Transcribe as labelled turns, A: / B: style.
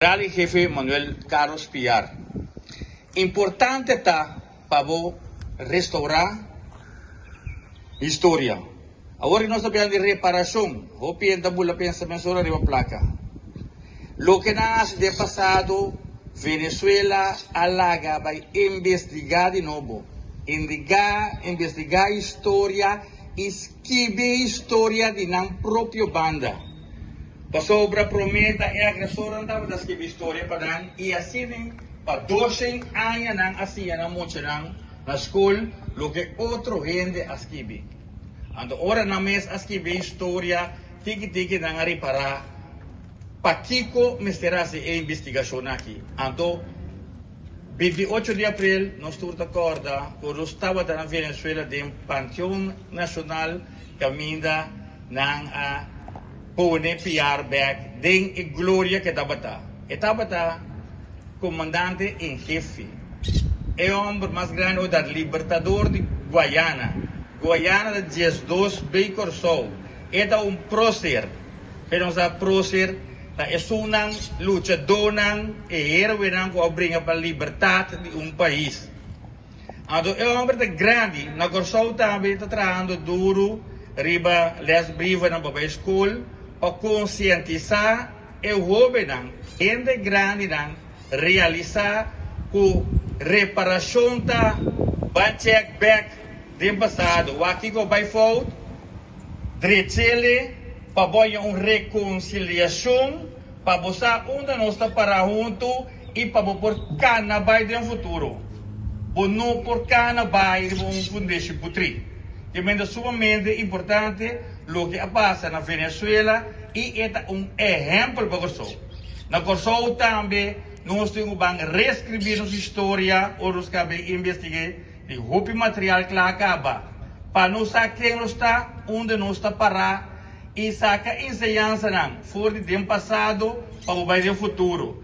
A: General en Jefe Manuel Carlos Piar. Importante ta pa bo restaurá historia. Awor nos ta papia di reparashon, hopi hende ta bula pensa mesora riba plaka. Loke nan a hasi den pasado, Venezuela a laga bai investigá di nobo. Indigá, investigá historia i skibi historia di nan propio banda. Pasobra promé ta e agresornan tabata skibi historia pa nan i asina pa 200 aña nan a siña nan muchanan na skol loke otro hende a skibi. Anto ora nan mes a skibi historia, tiki tiki nan a ripará pakiko mester hasi e investigashon aki. Anto 28 di aprel nos tur ta kòrda ku nos tabata na Venezuela den Panteon Nashonal kaminda nan a pone Piar bèk den e gloria ku e tabata. E tabata komandante en hefe, e hòmber mas grandi o libertador di Guayana. Guayana ta 12 bei Kòrsou. E ta un prócer. Pero nos sa prócer ta esunnan luchadónan e héroenan ku a bringa pa libertat di un pais. Anto e hòmber ta grandi. Na Kòrsou tambe ta trahando duru riba lesbrievennan pa bai skol pa konsientisá e hóbennan, hende grandinan, realisá ku reparashon ta ban check bèk den pasado. Wak kiko bai fout, drech'ele pa bo haña un rekonsiliashon, pa bo sa unda nos ta pará huntu i pa bo por kana bai den futuro. Bo no por kana bai riba un fundeshi putrí. Ta sumamente importante loke a pasa na Venezuela i e ta un ehèmpel pa Kòrsou. Na Kòrsou tambe nos tin ku ban reskribí nos historia ora nos kaba investigá di hopi material kla kaba pa nos sa ken nos ta, unda nos ta pará i saka enseñansanan for di den pasado pa bo bai den futuro.